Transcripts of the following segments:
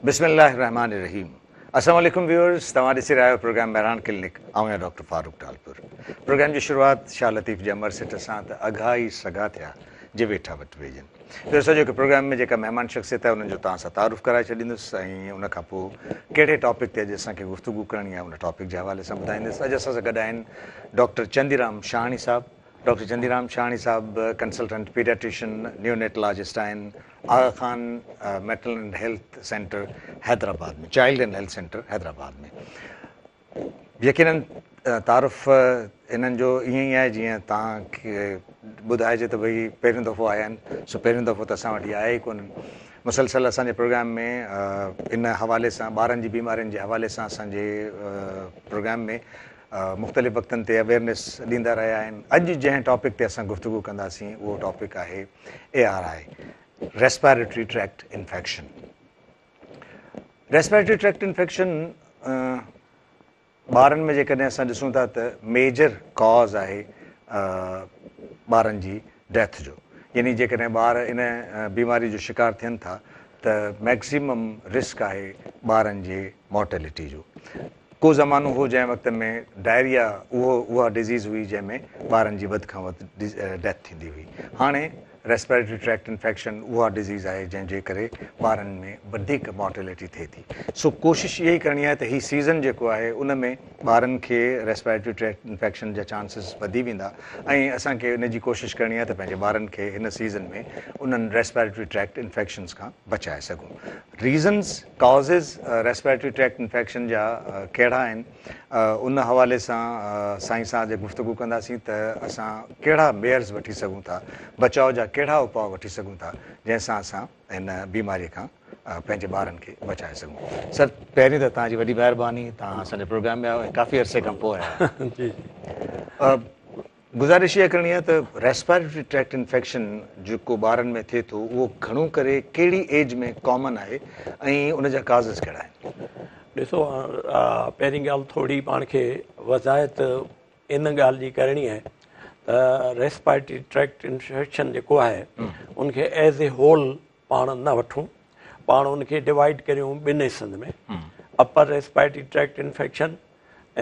بسم الله الرحمٰن الرحيم السلام عليڪم ويورز توهان ڏسي رهيا آهيو پروگرام مهراڻ ڪلينڪ آئون آهيان ڊاڪٽر فاروق ٽالپر پروگرام جي شروعات شاهه لطيف جي امر سٽ سان ته اگها ئي سگها ٿيا جي ويٺا وٽ ويڄن ويورز اڄوڪي پروگرام ۾ جيڪا مهمان شخصيت آهي انهن جو توهان سان تعارف ڪرائي ڇڏيندس ۽ ان کان پوء ڪهڙي ٽاپڪ تي اڄ اسان کي گفتگو ڪرڻي آهي ان ٽاپڪ جي حوالي سان ٻڌائيندس اڄ اسان سان گڏ آهن ڊاڪٽر چنديرام شاهاڻي صاحب ڊاڪٽر چنديرام شاهاڻي صاحب ڪنسلٽنٽ پيڊياٽريشن نيونيٽالاجسٽ آهن Aga Khan maternal and health centre Hyderabad ۾ child and health centre Hyderabad ۾ يقينن تعارف انهن جو ائين ئي آهي جيئن توهان کي ٻڌائجي ته ڀئي پهريون دفعو آيا آهن سو پهريون دفعو ته اسان وٽ اهي آيا ئي ڪونهن مسلسل اسان جي پروگرام ۾ ان حوالي سان ٻارن جي بيمارين جي حوالي سان اسان جي پروگرام ۾ مختلف وقتن تي اويئرنيس ڏيندا رهيا آهن اڄ جنهن ٽاپڪ تي اسان گفتگو ڪنداسين اهو ٽاپڪ آهي A R I respiratory tract infection respiratory tract infection ٻارن ۾ جيڪڏهن اسان ڏسون ٿا ته ميجر ڪاز آهي ٻارن جي ڊيٿ جو يعني جيڪڏهن ٻار ان بيماري جو شڪار ٿين ٿا ته ميڪسيمم رسڪ آهي ٻارن جي مورٽيلٽي جو ڪو زمانو هو جنهن وقت ۾ ڊائريا اهو اها ڊزيز هئي جنهن ۾ ٻارن جي وڌ کان وڌ ڊيٿ ٿيندي هئي. هاڻي ريسپائريٽري ٽريڪٽ انفيڪشن اها ڊزيز آهي جنهن جي ڪري ٻارن ۾ وڌيڪ مورٽيلٽي ٿئي ٿي. سو ڪوشش اها ئي ڪرڻي آهي ته هي سيزن جيڪو آهي ان ۾ ٻارن کي ريسپائريٽري ٽريڪٽ انفيڪشن جا چانسز وڌي ويندا ۽ اسان کي ان جي ڪوشش ڪرڻي آهي ته پنهنجي ٻارن کي هن سيزن ۾ انهن ريسپائريٽري ٽريڪٽ انفيڪشنز کان بچائي سگهون. Reasons, causes respiratory tract infection جا ڪهڙا آهن ان حوالي سان سائين سان اڄ گفتگو ڪنداسين ته اسان ڪهڙا ميئرز وٺي سگهون ٿا بچاء جا ڪهڙا اپاء وٺي سگهون ٿا جنهن سان اسان هن بيماري کان پنهنجي ٻارن کي بچائي سگهون سر پهرين ته توهان جي وڏي مهرباني توهان اسان جي پروگرام ۾ آيو ۽ ڪافي عرصي کان پوء آيا جي گذارش اها ڪرڻي آهي ته ريسپائريٽري ٽريڪٽ انفيڪشن جيڪو ٻارن ۾ ٿئي ٿو اهو گهڻو ڪري ڪهڙي ايج ۾ ڪامن آهي ۽ ان جا ڪازز ڪهڙا آهن؟ ڏسو پهرين ڳالهه ٿوري پاڻ کي وضاحت ان ڳالهه جي ڪرڻي آهي ته ريسپائريٽري ٽريڪٽ انفيڪشن جيڪو آهي ان کي ايز اي هول پاڻ نه وٺون پاڻ ان کي ڊوائيڊ ڪريون ٻن حصن ۾ upper respiratory tract infection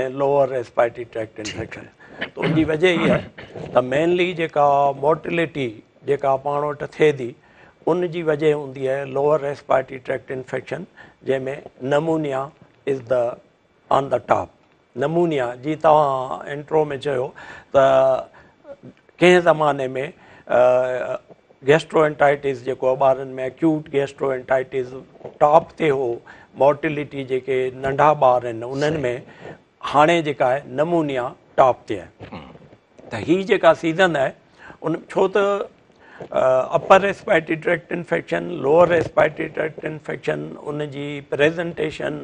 ۽ lower respiratory tract infection ته ان جي وجه هي آهي ته مينلي جيڪا مورٽلٽي جيڪا پاڻ وٽ ٿئي ٿي ان جي وجه هوندي آهي لوئر ريسپائريٽري ٽريڪٽ انفيڪشن جنهن ۾ pneumonia is the on the top pneumonia جي توهان انٽرو ۾ چيو ته ڪنهن زماني ۾ گيسٽرو انٽائٽس جيڪو آهي ٻارن ۾ اڪيوٽ گيسٽرو انٽائٽس ٽاپ تي هو مورٽلٽي جيڪي ننڍا ٻار آهن انهن ۾ هاڻي جيڪا آهي نمونيا ٽاپ تي آهي ته هي جيڪا سيزن آهي ان ڇو ته upper respiratory tract infection lower respiratory tract infection ان جي پريزنٽيشن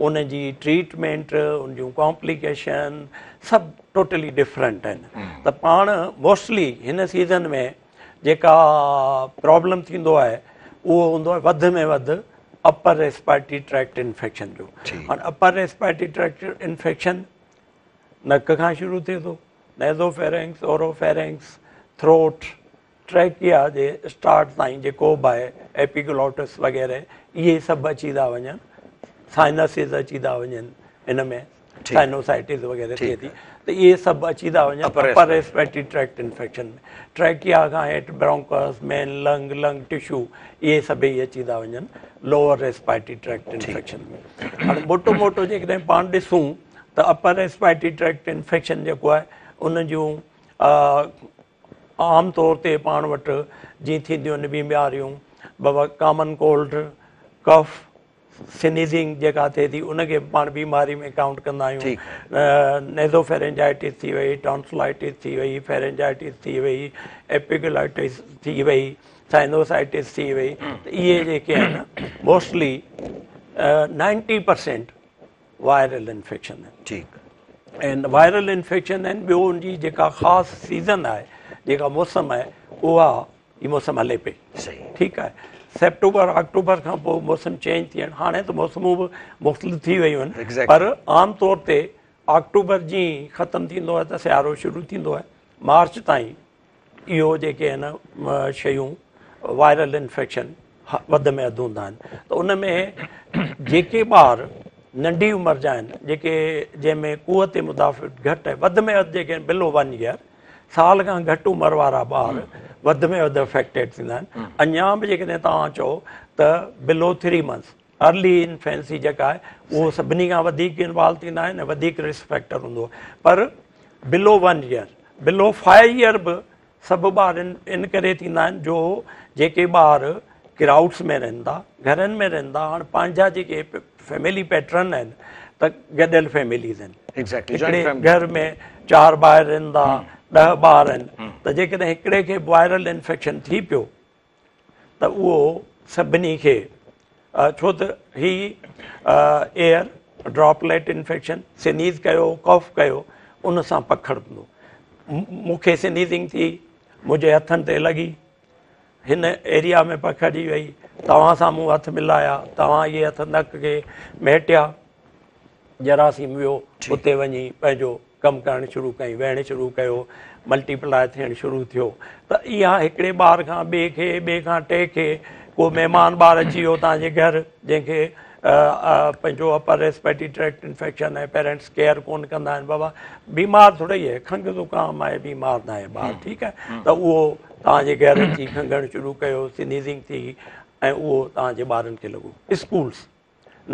ان جي ٽريٽمينٽ ان جون ڪامپليڪيشن سڀ ٽوٽلي ڊفرنٽ آهن ته پاڻ موسٽلي هن سيزن ۾ جيڪا پرابلم ٿيندو آهي اهو هوندو آهي وڌ ۾ وڌ اپر ريسپائرٽري ٽريڪٽ انفيڪشن جو. هاڻ اپر ريسپائرٽري ٽريڪٽ انفيڪشن نڪ کان شروع ٿئي ٿو، نيزوفيرنڪس، اورو فيرنڪس، ٿروٽ، ٽريڪيا جي اسٽارٽ تائين جيڪو به آهي ايپيگلوٽس وغيره اهي سڀ اچي ٿا وڃن، سائنسز اچي ٿا وڃن ان ۾ سائنوسائٽس وغيره ٿئي ٿي ته اهي سڀ اچي ٿا وڃن اپر ريسپيرٽري ٽريڪٽ انفيڪشن ۾ ٽريڪيا کان هيٺ برونڪس مين لنگ لنگ ٽشو اهي سڀئي اچي ٿا وڃن لوئر ريسپيرٽري ٽريڪٽ انفيڪشن ۾ هاڻي موٽو موٽو جيڪڏهن پاڻ ڏسون ته اپر ريسپيرٽري ٽريڪٽ انفيڪشن جيڪو آهي ان جون عام طور تي پاڻ وٽ جيئن ٿينديون آهن بيماريون بابا ڪامن ڪولڊ ڪف سنيزنگ جيڪا ٿئي ٿي ان کي به پاڻ بيماري ۾ ڪائونٽ ڪندا آهيون نيزوفيرنجائٽس ٿي وئي ٽانسلائٽس ٿي وئي فيرنجائٽس ٿي وئي ايپيگلائٽس ٿي وئي سائنوسائٽس ٿي وئي ته اهي جيڪي آهن موسٽلي 90% وائرل انفيڪشن آهن ٺيڪ ۽ وائرل انفيڪشن آهن ٻيو ان جي جيڪا خاص سيزن آهي جيڪا موسم آهي اها هي موسم هلي پئي ٺيڪ آهي سيپٽمبر آڪٽوبر کان پوء موسم چينج ٿي وڃ هاڻي ته موسمون به مختلف ٿي ويون آهن پر عام طور تي آڪٽوبر جيئن ختم ٿيندو آهي ته سيارو شروع ٿيندو آهي مارچ تائين اهو جيڪي آهن شيون وائرل انفيڪشن وڌ ۾ وڌ هوندا آهن ته ان ۾ جيڪي ٻار ننڍي عمر جا آهن، جيڪي جنهن ۾ قوت مدافعت گهٽ آهي، وڌ ۾ وڌ جيڪي بلو 1 ييئر، سال کان گهٽ عمر وارا ٻار وڌ ۾ وڌ افيڪٽيڊ ٿيندا آهن. اڃا به جيڪڏهن توهان چئو ته بلو 3 منٿس، ارلي انفينسي جيڪا آهي اهو سڀني کان وڌيڪ انوالو ٿيندا آهن ۽ وڌيڪ رسڪ فيڪٽر هوندو آهي. پر بلو 1 ييئر، بلو 5 ييئر به سڀ ٻار ان ڪري ٿيندا آهن جو جيڪي ٻار ڪرائوڊس ۾ رهن ٿا، گهرن ۾ رهن ٿا، هاڻ پنهنجا جيڪي فيملي پيٽرن آهن ته گڏيل فيمليز آهن، هڪڙي گهر ۾ 4 ڀائر رهن ٿا، 10 ٻار آهن، ته جيڪڏهن هڪڙي کي وائرل انفيڪشن ٿي پيو ته اهو سڀني کي، ڇو ته هي ايئر ڊراپليٽ انفيڪشن، سنيز ڪيو، ڪف ڪيو، ان سان پکڙندو. مون کي سنيزنگ ٿي، منهنجي هٿن تي لڳي، هن ايريا ۾ پکڙجي وئي، توهان سان مون هٿ ملايا، توهان اهي هٿ نڪ کي مهٽيا، جراثيم ويو اتي وڃي پنهنجو ڪم ڪرڻ شروع ڪيائين، ويهڻ شروع ڪيو، ملٽيپلاء ٿيڻ شروع ٿيو ته اها هڪڙي ٻار کان ٻئي کي، ٻئي کان ٽئين کي، ڪو مهمان ٻار اچي ويو توهان جي گهر جنهن کي پنهنجو اپر ريسپيريٽري ٽريڪٽ انفيڪشن آهي، پيرنٽس ڪيئر ڪون ڪندا آهن، بابا بيمار ٿوري آهي، کنگهه زڪام آهي، بيمار ناهي ٻار، ٺيڪ آهي، ته اهو توهان جي گهر اچي کنگهڻ شروع ڪيو، سنيزنگ ٿي ۽ اهو توهان جي ٻارن کي لڳو. اسڪولس،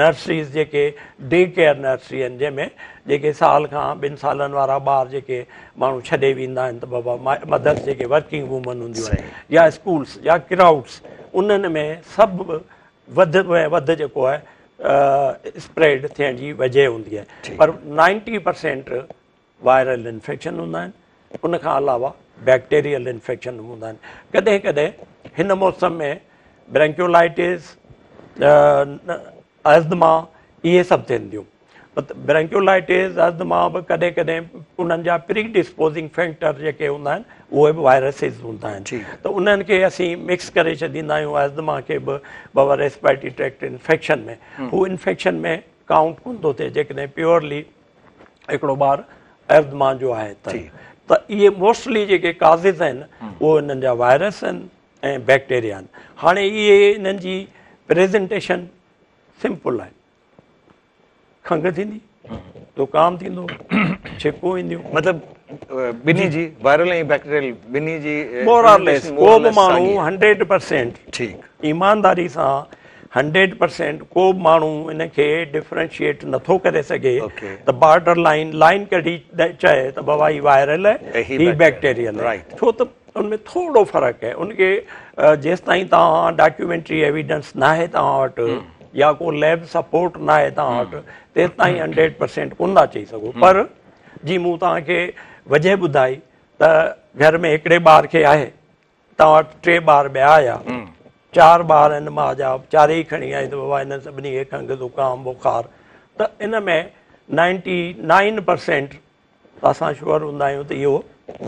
نرسريز جيڪي ڊي ڪيئر نرسري آهن جنهن ۾ جيڪي سال کان 2 سالن وارا ٻار جيڪي ماڻهو ڇڏي ويندا آهن ته بابا مدرس جيڪي ورڪنگ وومن هونديون آهن يا اسڪولس يا ڪرائوڊس، انهن ۾ سڀ وڌ ۾ وڌ جيڪو آهي اسپريڊ ٿيڻ جي وجهه هوندي آهي. پر 90% وائرل انفيڪشن هوندا آهن، ان کان علاوه بيڪٽيريل انفيڪشن هوندا آهن. ڪڏهن ڪڏهن هن موسم ۾ برينڪيولائٽس، ازدما اهي سڀ ٿين ٿيون. برينڪيولائٽس، ازدما به ڪڏهن ڪڏهن انهن جا پري ڊسپوزنگ فيڪٽر جيڪي هوندا آهن اهي به وائرسز هوندا آهن ته انهن کي اسين مڪس ڪري ڇڏيندا آهيون ازدما کي به بابا ريسپيريٽري ٽريڪٽ انفيڪشن ۾، هو انفيڪشن ۾ ڪائونٽ ڪونه ٿو ٿئي جيڪڏهن پيورلي هڪڙو ٻار ازدما جو آهي ته اهي موسٽلي جيڪي ڪازز آهن اهي انهن جا وائرس آهن ۽ بيڪٽيريا آهن. هاڻي اهي انهن جي پريزنٽيشن سمپل آهي، کنگهه ٿيندي، زڪام ٿيندو، ڇڪون اينديون، مطلب ٻنهي جي وائرل ۽ بيڪٽيريل ٻنهي جي مور آر ليس ڪو به ماڻهو 100% ٺيڪ ايمانداري سان 100% ڪو به ماڻهو ان کي ڊفرنشيئيٽ نٿو ڪري سگهي ته بارڊر لائن لائن ڪڍي چئي ته بابا هي وائرل آهي هي بيڪٽيريل آهي، ڇو ته ان ۾ ٿورو فرق آهي. ان کي جيستائين توهان ڊاڪيومينٽري ايويڊنس ناهي توهان وٽ يا ڪو ليب سپورٽ ناهي توهان وٽ تيستائين 100% ڪونه ٿا چئي سگهو. پر جي مون توهان کي وجهه ٻڌائي ته گهر ۾ هڪڙي ٻار کي آهي، توهان وٽ 3 ٻار ٻيا آيا، 4 ٻار آهن ماء جا، چارئي کڻي آئي ته بابا هنن سڀني کي کنگهه، زڪام، بخار، ته ان ۾ 99% اسان شوئر هوندا آهيون ته اهو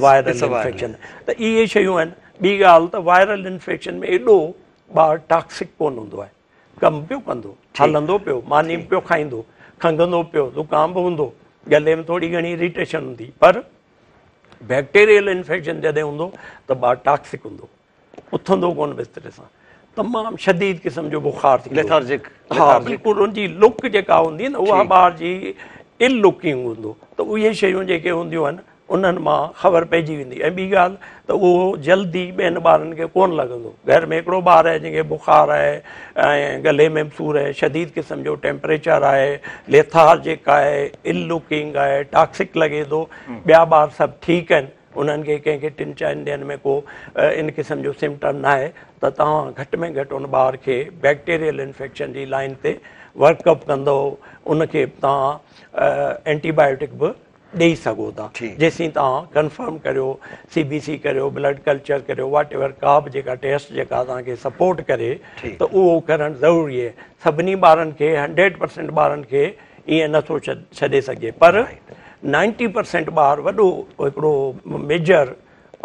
وائرل انفيڪشن. ته اهي شيون آهن. ٻي ڳالهه ته وائرل انفيڪشن ۾ ايڏو ٻار ٽاڪسڪ ڪونه هوندو آهي، ڪم پيو ڪندو، هلندو پيو، ماني به پيو کائيندو، کنگهندو پيو، زڪام به هوندو، ڳلي ۾ ٿوري گهڻي اريٽيشن هوندي، پر بيڪٽيريل انفيڪشن جڏهن هوندو ته ٻار ٽاڪسڪ هوندو، اٿندو ڪونه بستري سان، تمام شديد قسم جو بخار ٿيندو، ليٿارجڪ، ها بلڪل ان جي لڪ جيڪا هوندي نه اها ٻار جي ال لڪنگ هوندو. ته اهي شيون جيڪي هونديون آهن انهن مان خبر پئجي ويندي. ۽ ٻي ڳالهه ته اهو جلدي ٻين ٻارن کي ڪونه لڳندو. گهر ۾ هڪڙو ٻار آهي جنهن کي بخار آهي ۽ ڳلي ۾ به سور آهي، شديد قسم جو ٽيمپريچر آهي، ليٿارجڪ آهي، ال لڪنگ آهي، ٽاڪسڪ لڳي ٿو، ٻيا ٻار سڀ ٺيڪ آهن، انهن کي ڪنهن کي 3-4 ڏينهن ۾ ڪو ان قسم جو سمپٽم ناهي ته توهان گهٽ ۾ گهٽ ان ٻار کي بيڪٽيريل انفيڪشن جي لائن تي ورڪ اپ ڪندو، ان کي توهان اينٽي بايوٽڪ به ڏيئي سگهو ٿا جيسين توهان ڪنفرم ڪريو، سي بي سي ڪريو، بلڊ ڪلچر ڪريو، واٽ ايور ڪا به جيڪا ٽيسٽ جيڪا توهان کي سپورٽ ڪري ته اهو ڪرڻ ضروري آهي. سڀني ٻارن کي 100% ٻارن کي ائين نٿو ڇڏي سگهجي، پر 90% ٻار وڏو هڪڙو ميجر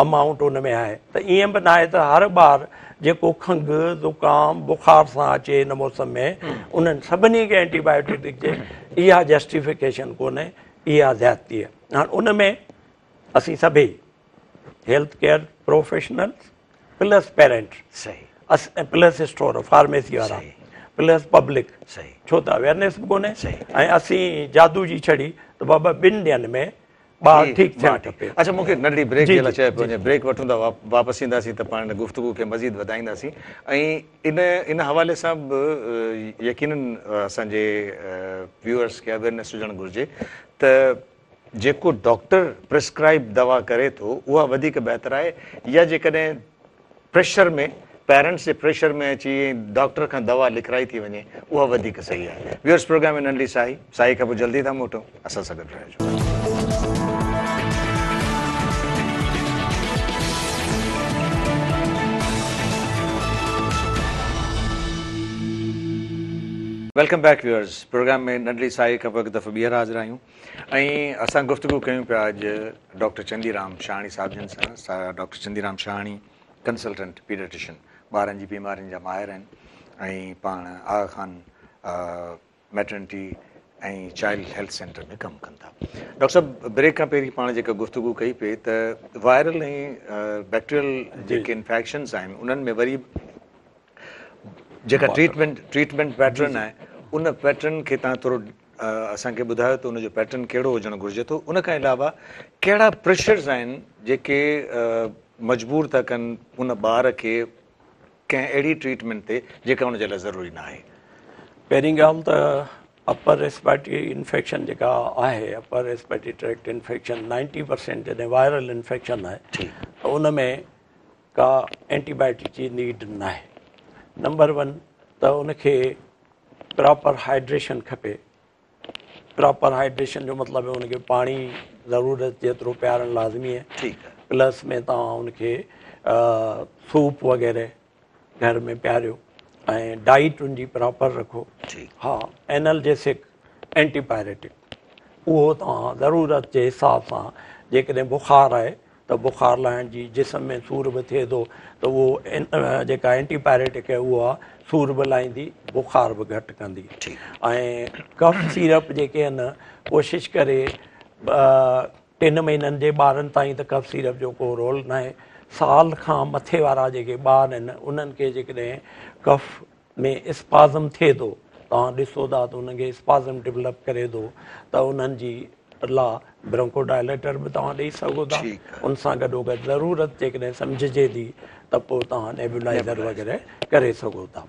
امائونٽ ان ۾ آهي. ته ائين به ناهي ته هر ٻار جيڪو کنگهه، زڪام، بخار سان اچي هن موسم ۾ انهن سڀني کي اينٽي بايوٽڪ ڏجي، اها جسٽيفڪيشن ڪونهي، اها زيادتي آهي. هاڻ ان ۾ اسين سڀئي health care professionals plus parent plus store pharmacy وارا پلس پبلڪ، ڇو ته اويئرنيس به ڪونهي ۽ اسين جادو جي ڇڙي ته بابا 2 ڏينهن ۾ ٻار ٺيڪ ٿيڻ کپي. اڇا مون کي ننڍڙي بريڪ جي لاء چيو پيو وڃي، بريڪ وٺون ٿا، واپس اينداسين ته پاڻ ان گفتگو کي مزيد وڌائينداسين ۽ ان ان حوالي سان به يقينن اسان جي ويوئرس کي اويئرنيس هجڻ گهرجي ته جيڪو ڊاڪٽر پرسڪرائب دوا ڪري ٿو اها وڌيڪ بهتر آهي يا جيڪڏهن پريشر ۾ پيرنٽس جي پريشر ۾ اچي ۽ ڊاڪٽر کان دوا لکرائي ٿي وڃي اها وڌيڪ صحيح آهي. ويورس پروگرام ۾ ننڍڙي ساهي، ساهي کان پوء جلدي ٿا موٽون، اسان سان گڏ رهجو. Welcome back viewers, programme ۾ ننڍڙي ساهي کان پوء هڪ دفعو ٻيهر حاضر آهيون ۽ اسان گفتگو ڪيون پيا اڄ ڊاڪٽر چندي رام شاهاڻي صاحب جن سان. ڊاڪٽر چندي رام شاهاڻي ڪنسلٽنٽ پيڊياٽريشن ٻارن جي بيمارين جا ماهر آهن ۽ پاڻ Aga Khan maternity ۽ child health centre ۾ ڪم ڪن ٿا. ڊاڪٽر صاحب بريڪ کان پهرين پاڻ جيڪا گفتگو ڪئي پئي ته وائرل ۽ بيڪٽيريل جيڪي انفيڪشنز آهن انهن ۾ وري جيڪا ٽريٽمينٽ پيٽرن آهي ان پيٽرن کي توهان ٿورو اسان کي ٻڌايو ته ان جو پيٽرن ڪهڙو هجڻ گهرجي ٿو ان کان علاوه ڪهڙا پريشرز آهن جيڪي مجبور ٿا ڪن ان ٻار کي ڪنهن اهڙي ٽريٽمينٽ تي جيڪا ان جي لاء ضروري نه آهي. پهرين ڳالهه ته اپر ريسپائرٽري انفيڪشن جيڪا آهي اپر ريسپائرٽري ٽريڪٽ انفيڪشن 90% جڏهن وائرل انفيڪشن آهي ته ان ۾ ڪا اينٽي بائيوٽڪ جي نيڊ ناهي. نمبر 1 ته ان کي پراپر هائيڊريشن کپي. پراپر هائيڊريشن جو مطلب ان کي پاڻي ضرورت جيترو پيارڻ لازمي آهي. ٺيڪ آهي. پلس ۾ توهان ان کي سوپ وغيره گهر ۾ پياريو ۽ ڊائيٽ ان جي پراپر رکو. ٺيڪ. ها اينالجيسڪ اينٽي پائريٽڪ اهو توهان ضرورت جي حساب سان جيڪڏهن بخار آهي ته بخار لاهڻ جي جسم ۾ سور به ٿئي ٿو ته اهو جيڪا اينٽي پائريٽڪ آهي اها سور به لاهيندي بخار به گهٽ ڪندي ۽ ڪف سيرپ جيڪي آهن ڪوشش ڪري 3 مهينن جي ٻارن تائين ته ڪف سيرپ جو ڪو رول ناهي. سال کان مٿي وارا جيڪي ٻار آهن انهن کي جيڪڏهن ڪف ۾ اسپازم ٿئي ٿو توهان ڏسو ٿا ته انهن کي اسپازم ڊولپ ڪري ٿو ته انهن جي لا برونڪو ڊائليٽر به توهان ڏئي سگهو ٿا ان سان گڏو گڏ ضرورت جيڪڏهن سمجهجي ٿي ته پوء توهان نيبولائزر وغيره ڪري سگهو ٿا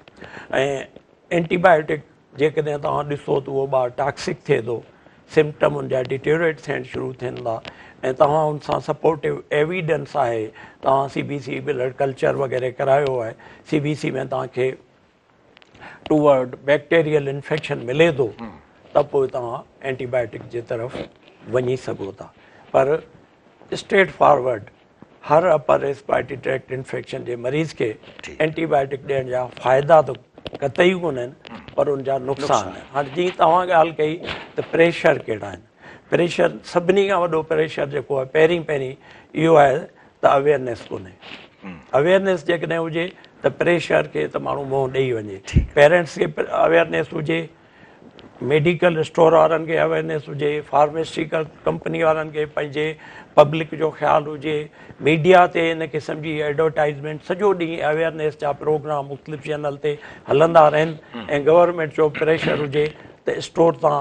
۽ اينٽي بائيوٽڪ جيڪڏهن توهان ڏسو ته اهو ٻار ٽاڪسڪ ٿئي ٿو سمپٽم ان جا ڊيٽيوريٽ ٿيڻ شروع ٿين ٿا ۽ توهان ان سان سپورٽو ايويڊنس آهي توهان C B C blood culture وغيره ڪرايو آهي سي بي سي ۾ توهان کي ٽوورڊ بيڪٽيريل انفيڪشن ملي ٿو ته پوء توهان اينٽي بائيوٽڪ جي طرف وڃي سگهو ٿا پر اسٽريٽ فارورڊ هر اپر ريسپائرٽري ٽريڪٽ انفيڪشن جي مريض کي اينٽي بائيوٽڪ ڏيڻ جا فائدا ته قطعي ڪونهن پر ان جا نقصان آهن. هاڻي جيئن توهان ڳالهه ڪئي ته پريشر ڪهڙا آهن، پريشر سڀني کان وڏو پريشر جيڪو آهي پهرين پهرين اهو آهي ته اويئرنيس ڪونهي. اويئرنيس جيڪڏهن هجي ته پريشر کي ته ماڻهو منهن ڏئي وڃي. پيرنٽس کي اويئرنيس هجي، ميڊيڪل اسٽور وارن کي اويئرنيس هجي، فارماسيوٽيڪل ڪمپني وارن کي پنهنجي پبلڪ جو خيال هجي، ميڊيا تي ان قسم جي ايڊورٽائزمينٽ سڄو ڏينهن اويئرنيس جا پروگرام مختلف چينل تي هلندا رهن ۽ گورنمينٽ جو پريشر هجي ته اسٽور تان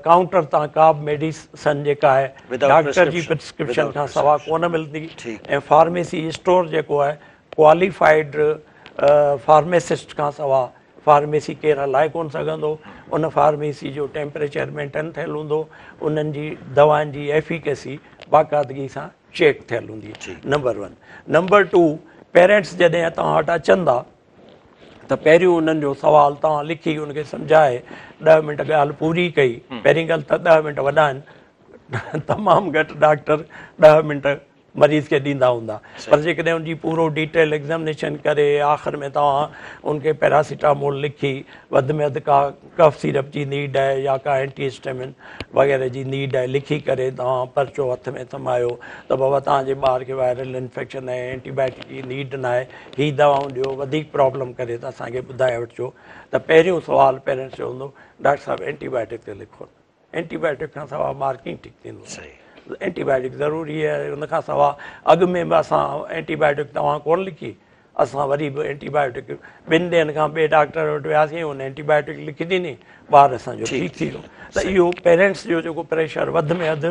ڪائونٽر تان ڪا به ميڊيسن جيڪا آهي ڊاڪٽر جي پرسڪرپشن کان سوا ڪونه ملندي ۽ فارميسي اسٽور جيڪو آهي ڪواليفائيڊ فارميسسٽ کان سوا فارميسي ڪير هلائي ڪونه سگهندو، ان فارميسي جو ٽيمپريچر مينٽين ٿيل هوندو، انهن جي دوائن جي ايفيڪيسي باقاعدگي سان چيڪ ٿيل هوندي، نمبر 1. نمبر 2 پيرنٽس جڏهن توهان وٽ اچن ٿا ته پهريون انهن جو سوال توهان لکي ان کي سمجهائي 10 منٽ ڳالهه پوري ڪئي، پهرين ڳالهه ته 10 منٽ وڏا آهن، تمام گهٽ ڊاڪٽر 10 منٽ مريض کي ڏيندا هوندا پر جيڪڏهن ان جي پورو ڊيٽيل ايگزامنيشن ڪري آخر ۾ توهان ان کي پيراسيٽامول لکي وڌ ۾ وڌ ڪا ڪف سيرپ جي نيڊ آهي يا ڪا اينٽي هسٽامين وغيره جي نيڊ آهي لکي ڪري توهان پرچو هٿ ۾ ٿمايو ته بابا توهان جي ٻار کي وائرل انفيڪشن آهي اينٽي بائيوٽڪ جي نيڊ ناهي هي دوائون ڏيو وڌيڪ پرابلم ڪري ته اسان کي ٻڌائي وٺجو ته پهريون سوال پيرنٽس جو هوندو ڊاڪٽر صاحب اينٽي بائيوٽڪ تي لکو نه. اينٽي بائيوٽڪ کان سوا ٻار ڪيئن ٺيڪ ٿيندو؟ اينٽي بائيوٽڪ ضروري آهي ان کان سوا اڳ ۾ به اسان اينٽي بائيوٽڪ توهان ڪونه لکي اسان وري به اينٽي بايوٽڪ ٻن ڏينهن کان ٻئي ڊاڪٽر وٽ وياسين، ان اينٽي بايوٽڪ لکي ڏني، ٻار اسان جو ٺيڪ ٿي ويو. ته اهو پيرنٽس جو جيڪو پريشر وڌ ۾ وڌ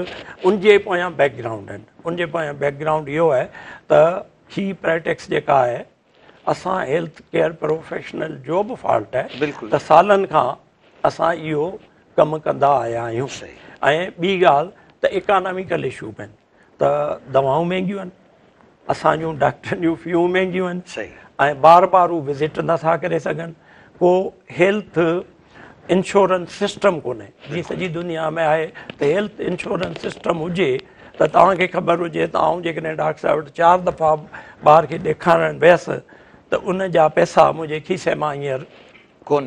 ان جي پويان بيڪ گرائونڊ آهن. ان جي پويان بيڪ گرائونڊ اهو آهي ته هي پريڪٽس جيڪا آهي اسان هيلٿ ڪيئر پروفيشنل جو به فالٽ آهي ته سالن کان اسان اهو ڪم ڪندا آيا آهيون. ۽ ٻي ڳالهه ته اڪاناميڪل اشو به آهن ته دوائون مهنگيون آهن، اسان جون ڊاڪٽرن جون فيون مهنگيون آهن ۽ بار بار هو وزٽ نٿا ڪري سگهن. ڪو هيلٿ انشورنس سسٽم ڪونهي جيئن سڄي دنيا ۾ آهي ته هيلٿ انشورنس سسٽم هجي ته توهان کي خبر هجي ته آئون جيڪڏهن ڊاڪٽر صاحب وٽ 4 دفعا ٻار کي ڏيکارڻ ويس ته ان جا پئسا منهنجي کيسي مان هينئر ڪون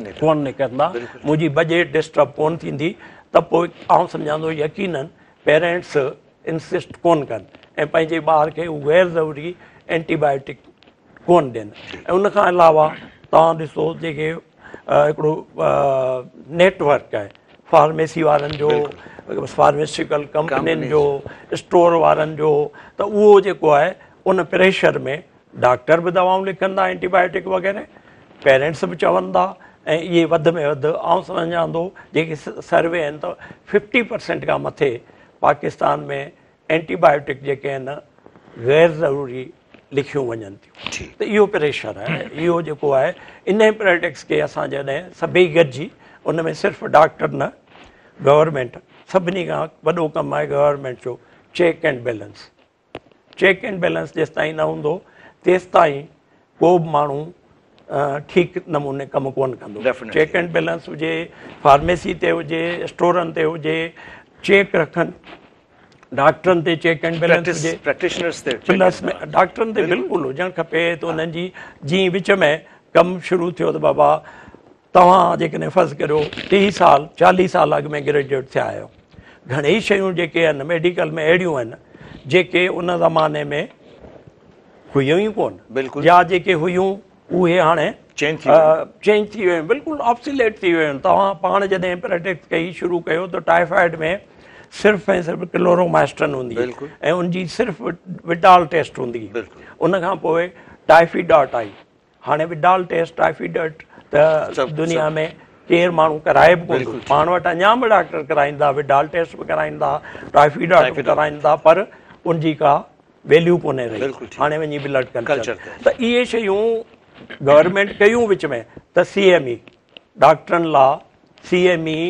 نڪرندا، منهنجي بجيٽ ڊسٽرب ڪون ٿيندي ته پوء آئون سمجهان ٿو يقينن پيرنٽس انسسٽ ڪون ڪن ۽ پنهنجي ٻار کي هو غير ضروري اينٽي بايوٽڪ ڪون ڏين. ۽ ان کان علاوه توهان ڏسو جيڪي هڪڙو نيٽ ورڪ آهي فارميسي وارن جو، فارماسيوٽيڪل ڪمپنين جو، اسٽور وارن جو، ته اهو جيڪو آهي ان پريشر ۾ ڊاڪٽر به دوائون لکن ٿا اينٽي بايوٽڪ وغيره، پيرنٽس به چون ٿا ۽ اهي وڌ ۾ وڌ آئون سمجهان ٿو جيڪي سروي آهن ته 50% کان مٿي پاڪستان ۾ اينٽي بايوٽڪ جيڪي آهن غير ضروري لکيون وڃن ٿيون ته اهو پريشر آهي. اهو جيڪو آهي انهي پريڪٽس کي اسان جڏهن سڀئي گڏجي ان ۾ صرف ڊاڪٽر نه گورنمينٽ سڀني کان وڏو ڪم آهي گورنمينٽ جو check and balance. Check and balance جيستائين نه هوندو تيستائين ڪو به ماڻهو ٺيڪ نموني ڪم ڪونه ڪندو. چيڪ اينڊ بيلنس هجي، فارميسي تي هجي، اسٽورن تي هجي، چيڪ رکن، ڊاڪٽرن تي چيڪ اينڊ بيلنس هجي، پريڪٽيشنرز تي پلس ۾ ڊاڪٽرن تي بلڪل هجڻ کپي ته انهن جي جيئن وچ ۾ ڪم شروع ٿيو ته بابا توهان جيڪڏهن فرض ڪريو 30 سال 40 سال اڳ ۾ گريجوئيٽ ٿيا آهيو، گهڻيئي شيون جيڪي آهن ميڊيڪل ۾ اهڙيون آهن جيڪي ان زماني ۾ هيون ئي ڪونه، يا جيڪي هيون اهي هاڻي چينج ٿي ويون، بلڪل آبسوليٽ ٿي ويون. توهان پاڻ جڏهن پريڪٽس ڪئي شروع ڪيو ته ٽائيفائيڊ ۾ صرف ۽ صرف ڪلورومائسٽن هوندي ۽ ان جي صرف وڊال ٽيسٽ هوندي. ان کان پوء ٽائيفيڊاٽ آئي. هاڻي وڊال ٽيسٽ ٽائيفيڊاٽ ته دنيا ۾ ڪير ماڻهو ڪرائي به ڪونه ٿو. پاڻ وٽ اڃا به ڊاڪٽر ڪرائيندا، وڊال ٽيسٽ به ڪرائيندا، ٽائيفيڊاٽ به ڪرائيندا، پر ان جي ڪا ويليو ڪونهي رهي. هاڻي وڃي بلڊ ڪلچر. ته اهي شيون گورنمينٽ ڪيون وچ ۾ ته سي ايم اي ڊاڪٽرن لا سي ايم اي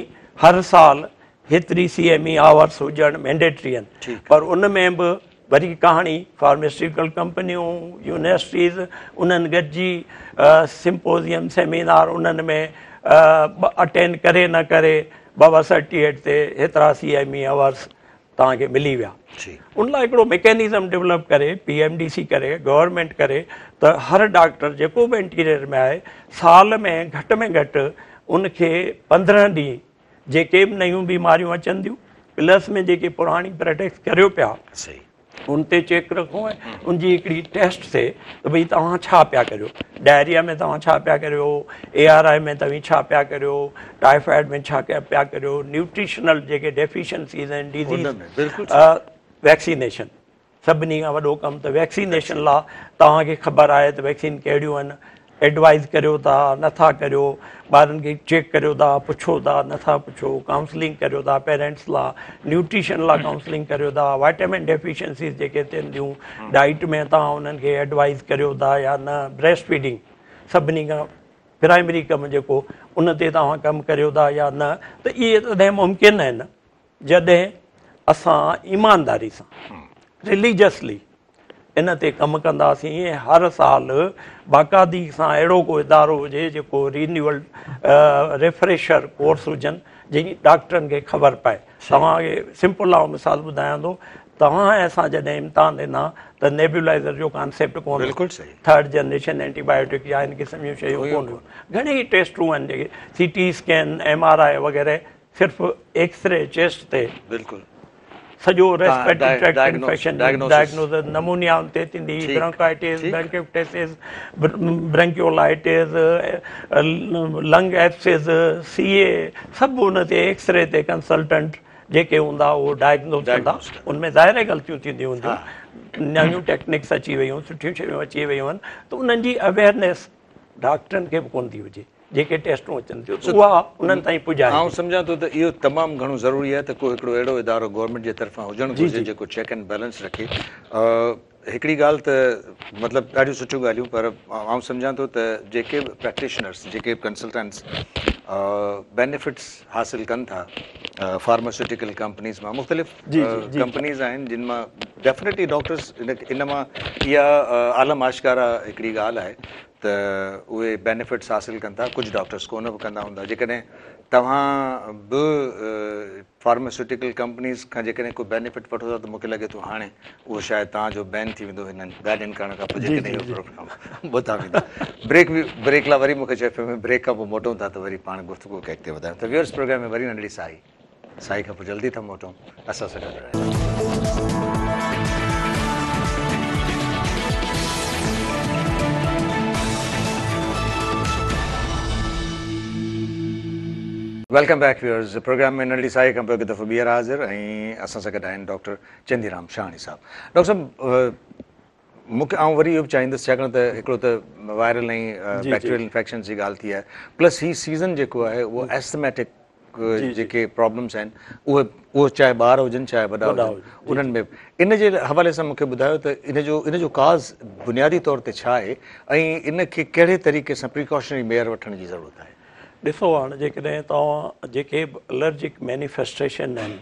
هر سال هيتري سي ايم اي آورس هجڻ مينڊيٽري آهن، پر ان ۾ به وري ڪهاڻي فارماسيوٽيڪل ڪمپنيون، يونيورسٽيز انهن گڏجي سمپوزيم سيمينار انهن ۾ اٽينڊ ڪري نه ڪري بابا سرٽيفڪيٽ تي هيترا سي ايم اي آورس توهان کي ملي ويا. ان لاء هڪڙو ميڪينزم ڊولپ ڪري پي ايم ڊي سي ڪري گورنمينٽ ڪري ته هر ڊاڪٽر جيڪو به انٽيريئر ۾ آهي سال ۾ گهٽ ۾ گهٽ ان کي 15 ڏينهن جيڪي به نيون بيماريون اچن ٿيون پلس ۾ جيڪي پراڻي پريڪٽس ڪريو پيا ان تي چيڪ رکو ۽ ان جي هڪڙي ٽيسٽ ٿئي ته ڀئي توهان ڇا پيا ڪريو، ڊائريا ۾ توهان ڇا پيا ڪريو، اي آر I ۾ توهين ڇا پيا ڪريو، ٽائيفائيڊ ۾ ڇا پيا ڪريو، نيوٽريشنل جيڪي ڊيفيشنسيز آهن ڊيزيز، ويڪسينيشن سڀني کان وڏو ڪم ته ويڪسينيشن لا توهان کي خبر آهي ته ويڪسين ڪهڙيون آهن، ايڊوائز ڪريو ٿا نٿا ڪريو، ٻارن کي چيڪ ڪريو ٿا پڇو ٿا نٿا پڇو، ڪائونسلنگ ڪريو ٿا پيرنٽس لا، نيوٽريشن لا ڪائونسلنگ ڪريو ٿا، وائٽامن ڊيفيشنسيز جيڪي ٿين ٿيون ڊائيٽ ۾ توهان انهن کي ايڊوائز ڪريو ٿا يا نه، بريسٽ فيڊنگ سڀني کان پرائمري ڪم جيڪو ان تي توهان ڪم ڪريو ٿا يا نه، ته اهي تڏهن ممڪن آهن جڏهن اسان ايمانداري سان رليجسلي ان تي ڪم ڪنداسين ۽ هر سال باقاعدگي سان اهڙو ڪو ادارو هجي جيڪو رينيول ريفريشر ڪورس هجن جنهن جي ڊاڪٽرن کي خبر پئي. توهان کي سمپل آئون مثال ٻڌايان ٿو، توهان ۽ اسان جڏهن امتحان ڏنا ته نيبولائزر جو ڪانسيپٽ ڪونه هو، ٿرڊ جنريشن اينٽي بايوٽڪ يا ان قسم جون شيون ڪونه هيون. گهڻيئي ٽيسٽون آهن جيڪي C T scan, M R I وغيره صرف ايڪسري چيسٽ تي بلڪل سڄو respiratory tract infection diagnose pneumonia ان تي ٿيندي، برونڪائٽس، برانڪيڪٽيسس، برانڪيولائٽس، لنگ ايبسيس، سي اي سڀ ان تي ايڪسري تي ڪنسلٽنٽ جيڪي هوندا اهو ڊائگنوز ڪندا ان ۾ ظاهر آهي غلطيون ٿينديون هونديون نيون ٽيڪنڪس اچي ويون سٺيون شيون اچي ويون آهن ته انهن جي اويئرنيس ڊاڪٽرن کي به ڪونه ٿي هجي جيڪي ٽيسٽون اچن ٿيون ته اها انهن تائين پڄائي. آئون سمجهان ٿو ته اهو تمام گهڻو ضروري آهي ته ڪو هڪڙو اهڙو ادارو گورنمينٽ جي طرفان هجڻ گهرجي جيڪو چيڪ اينڊ بيلنس رکي. هڪڙي ڳالهه ته مطلب ڏاڍيون سٺيون ڳالهيون پر آئون سمجهان ٿو ته جيڪي به پريڪٽيشنرس جيڪي به ڪنسلٽنٽس بينيفٽس حاصل ڪن ٿا فارماسيوٽيڪل ڪمپنيز مان مختلف ڪمپنيز آهن جن مان ڊيفنيٽلي ڊاڪٽرس ان مان اها عالم آشڪارا هڪڙي ڳالهه آهي ته اهي بينيفٽس حاصل ڪن ٿا ڪجهه ڊاڪٽرس ڪونه به ڪندا هوندا جيڪڏهن توهان به فارماسيوٽيڪل ڪمپنيز کان جيڪڏهن ڪو بينيفٽ وٺو ٿا ته مونکي لڳي ٿو هاڻي اهو شايد توهان جو بين ٿي ويندو هنن ڳالهين ڪرڻ کان پوء جيڪڏهن اهو پروگرام ٻڌا ويندا بريڪ بريڪ لاء وري مونکي چئي پيو بريڪ کان پوء موٽون ٿا ته وري پاڻ گفتگو کي اڳتي وڌايون ته ويورس پروگرام ۾ وري ننڍڙي ساهي ساهي کان پوء جلدي ٿا موٽون اسان سان گڏ رهجو. Welcome back viewers programme ۾ ننڍڙي ساهي کان پوء هڪ دفعو ٻيهر حاضر ۽ اسان سان گڏ آهن ڊاڪٽر چنديرام شاهاڻي صاحب. ڊاڪٽر صاحب مون کي آئون وري اهو به چاهيندس ڇاڪاڻ ته هڪڙو ته وائرل ۽ بيڪٽيريل انفيڪشنز جي ڳالهه ٿي آهي پلس هي سيزن جيڪو آهي اهو ايسٿميٽڪ جيڪي پرابلمس آهن اهي اهي چاهي ٻار هجن چاهي وڏا هجن انهن ۾ ان جي حوالي سان مون کي ٻڌايو ته ان جو ان جو ڪاز بنيادي طور تي ڇا آهي ۽ ان کي ڪهڙي طريقي سان پريڪاشنري ميئر وٺڻ جي ضرورت آهي. ڏسو هاڻ جيڪڏهن توهان جيڪي به الرجڪ مينيفيسٽيشن آهن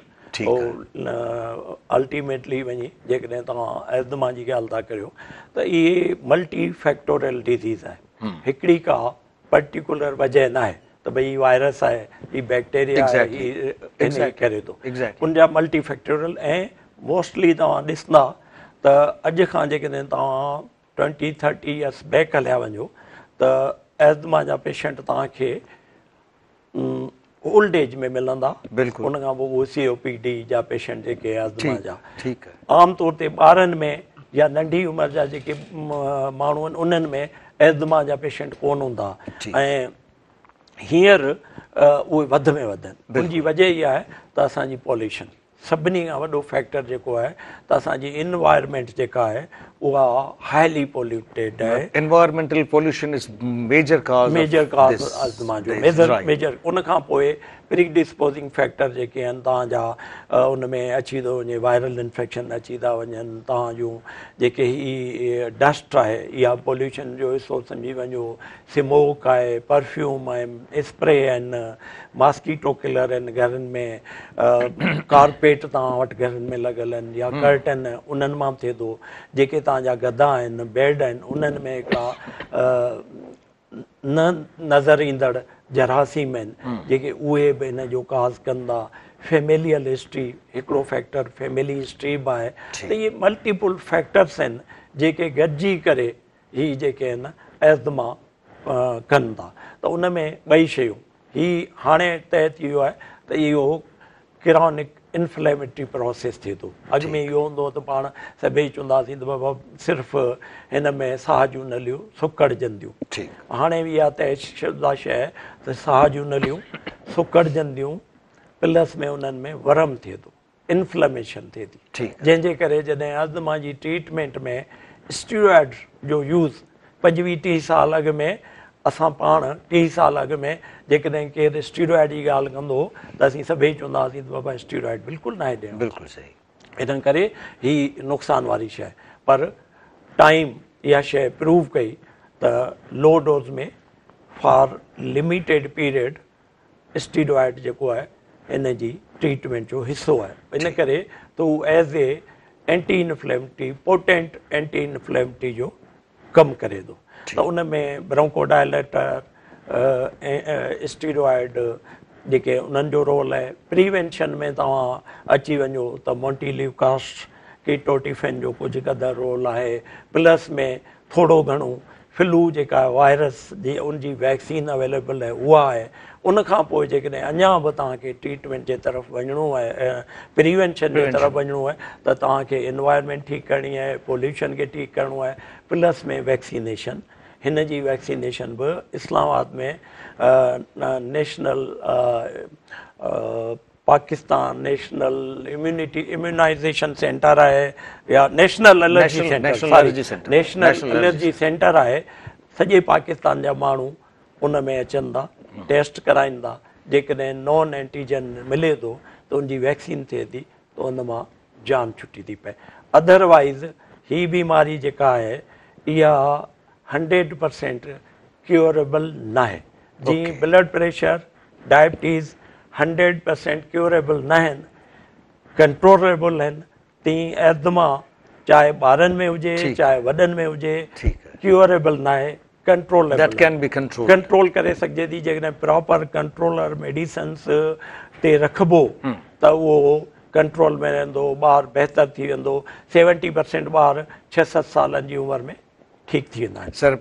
الٽيميٽلي وڃي جيڪڏهن توهان ايزما جي ڳالهه ٿا ڪريو ته اهي ملٽي فيڪٽوريل ڊزيز آهي هڪڙي ڪا پرٽيڪولر وجه ناهي ته ڀئي هي وائرس آهي هي بيڪٽيريا آهي هي ان ڪري ٿو ان جا ملٽي فيڪٽوريل ۽ موسٽلي توهان ڏسندا ته اڄ کان جيڪڏهن توهان ٽوئنٽي ٿرٽي يرس بيڪ هليا وڃو ته ايزما جا پيشنٽ توهان کي اولڊ ايج ۾ ملندا بلڪل ان کان پوء اهي سي او پي ڊي جا پيشنٽ جيڪي ايزما جا ٺيڪ عام طور تي ٻارن ۾ يا ننڍي عمر جا جيڪي ماڻهو آهن انهن ۾ ايزما جا پيشنٽ ڪون هوندا ۽ هينئر اهي وڌ ۾ وڌ آهن ان جي وجه اها آهي ته اسان جي پوليوشن سڀني کان وڏو فيڪٽر جيڪو آهي ته اسان جي انوائرمينٽ جيڪا آهي اها هائلي پوليوٽيڊ آهي. Environmental pollution is major cause major cause asthma جو ميجر ميجر ان کان پوء پري ڊسپوزنگ فيڪٽر جيڪي آهن توهان جا ان ۾ اچي ٿو وڃي وائرل انفيڪشن اچي ٿا وڃن توهان جون جيڪي هي ڊسٽ آهي اها پوليوشن جو حصو سمجهي وڃو سموڪ آهي پرفيوم آهن اسپري آهن ماسڪيٽو ڪلر آهن گهرن ۾ ڪارپيٽ توهان وٽ گهرن ۾ لڳل آهن يا ڪرٽن انهن مان به ٿئي ٿو جيڪي توهان جا گدا آهن بيڊ آهن انهن ۾ هڪڙا نه نظر ايندڙ جراثيم آهن جيڪي اهي به ان جو ڪاز ڪن ٿا فيميليل هسٽري هڪڙو فيڪٽر فيملي هسٽري به آهي ته اهي ملٽيپل فيڪٽرس آهن جيڪي گڏجي ڪري هي جيڪي آهن ايزما ڪن ٿا ته ان ۾ ٻئي شيون هي هاڻي طئي ٿي ويو آهي ته اهو ڪرانڪ انفليميٽري پروسيس ٿئي ٿو اڳ ۾ اهو هوندو هو ته پاڻ سڀئي چوندا هئاسين ته بابا صرف هن ۾ ساهه جون نليون سڪڙجن ٿيون هاڻي اها طئي شده شيء آهي ته ساهه جون نليون سڪڙجن ٿيون پلس ۾ انهن ۾ ورم ٿئي ٿو انفليميشن ٿئي ٿي جنهن جي ڪري جڏهن ازما جي ٽريٽمينٽ ۾ اسٽيرائڊ جو يوز 25 30 سال اڳ ۾ اسان پاڻ 30 سال اڳ ۾ جيڪڏهن ڪير اسٽيرائڊ جي ڳالهه ڪندو هو ته اسين سڀئي چوندا هئاسين ته بابا اسٽيرائڊ بلڪل ناهي ڏيڻو بلڪل صحيح ان ڪري هي نقصان واري شيء پر ٽائيم اها شيء پروو ڪئي ته low dose ۾ for limited period steroid جيڪو آهي ان جي ٽريٽمينٽ جو حصو آهي ان ڪري ته هو as a anti inflammatory potent anti inflammatory جو ڪم ڪري ٿو ته ان ۾ برونڪو ڊائليٽر اسٽيرائڊ جيڪي انهن جو رول آهي پريوينشن ۾ توهان اچي وڃو ته مونٽي ليوڪاسٽ ڪيٽوٽيفن جو ڪجهه قدر رول آهي پلس ۾ ٿورو گهڻو فلو جيڪا وائرس جي ان جي ويڪسين اويليبل آهي اها آهي ان کان پوء جيڪڏهن اڃا به توهان کي ٽريٽمينٽ جي طرف وڃڻو آهي پريوينشن جي طرف وڃڻو آهي ته توهان کي انوائرمينٽ ٺيڪ ڪرڻي آهي پوليوشن کي ٺيڪ ڪرڻو آهي پلس ۾ ويڪسينيشن هن جي ويڪسينيشن به اسلام آباد ۾ national. Pakistan national immunity immunization centre آهي يا national allergy centre national allergy centre آهي سڄي پاڪستان جا ماڻهو ان ۾ اچن ٿا ٽيسٽ ڪرائين ٿا جيڪڏهن نون اينٽيجن ملي ٿو ته ان جي ويڪسين ٿئي ٿي ته ان مان جان ڇٽي ٿي پئي اڌروائز هي بيماري جيڪا آهي اها 100% ڪيوريبل ناهي جيئن بلڊ پريشر ڊائبٽيز 100% ڪيوريبل ناهن ڪنٽروليبل آهن تيئن ايزما چاهي ٻارن ۾ هجي چاهي وڏن ۾ هجي ڪيوريبل ناهي ڪنٽروليبل ڪنٽرول ڪري سگهجي ٿي جيڪڏهن پراپر ڪنٽرولر ميڊيسنس تي رکبو ته اهو ڪنٽرول ۾ رهندو ٻار بهتر ٿي ويندو 70% ٻار 6 7 سالن جي عمر ۾ ٺيڪ ٿي ويندا آهن. سر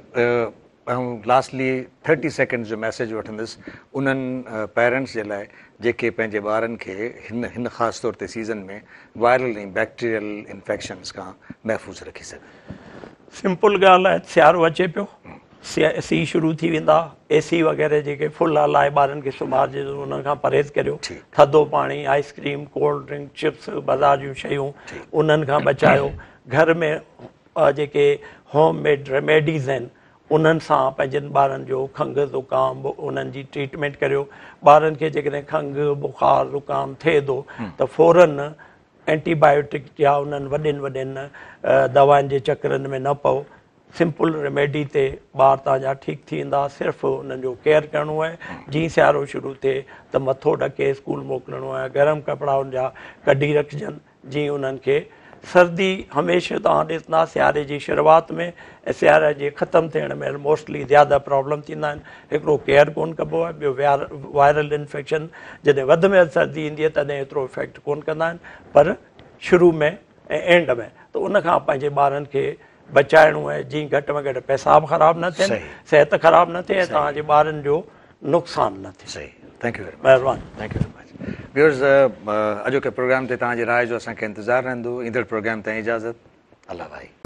آئون لاسٽلي ٿرٽي سيڪنڊز جو ميسيج وٺندس انهن پيرنٽس جي لاء جيڪي پنهنجي ٻارن کي هن هن خاص طور تي سيزن ۾ وائرل ۽ بيڪٽيريل انفيڪشنز کان محفوظ رکي سگهن. سمپل ڳالهه آهي سيارو اچي پيو سي شروع ٿي ويندا اي سي وغيره جيڪي فل هلائي ٻارن کي سمهارجي ٿو انهن کان پرهيز ڪريو ٿڌو پاڻي ice cream cold drink chips بازار جون شيون انهن کان بچايو گهر ۾ جيڪي هوم ميڊ ريميڊيز آهن انهن سان پنهنجن ٻارن جو کنگهه زڪام انهن جي ٽريٽمينٽ ڪريو ٻارن کي جيڪڏهن کنگهه بخار زڪام ٿئي ٿو ته فورن اينٽي بايوٽڪ يا انهن وڏين وڏين دوائن جي چڪرن ۾ نه پئو سمپل ريميڊي تي ٻار توهان جا ٺيڪ ٿي ويندا صرف انهن جو ڪيئر ڪرڻو آهي جيئن سيارو شروع ٿئي ته مٿو ڍڪي اسڪول موڪلڻو آهي گرم ڪپڙا ان جا ڪڍي رکجن جيئن انهن کي سردي هميشه توهان ڏسندا سياري جي شروعات ۾ ۽ سياري جي ختم ٿيڻ مهل موسٽلي زياده پرابلم ٿيندا آهن هڪڙو ڪيئر ڪون ڪبو آهي ٻيو وائرل انفيڪشن جڏهن وڌ ۾ وڌ سردي ايندي آهي تڏهن ايترو افيڪٽ ڪون ڪندا آهن پر شروع ۾ ۽ اينڊ ۾ ته ان کان پنهنجي ٻارن کي بچائڻو آهي جيئن گهٽ ۾ گهٽ پئسا به خراب نه ٿين صحت خراب نه ٿئي ۽ توهان جي ٻارن جو نقصان نه ٿئي. صحيح thank you very much. مهرباني. Thank you very much viewers اڄوڪي پروگرام تي توهان جي راء جو اسان کي انتظار رهندو ايندڙ پروگرام تائين اجازت الله ڀائي.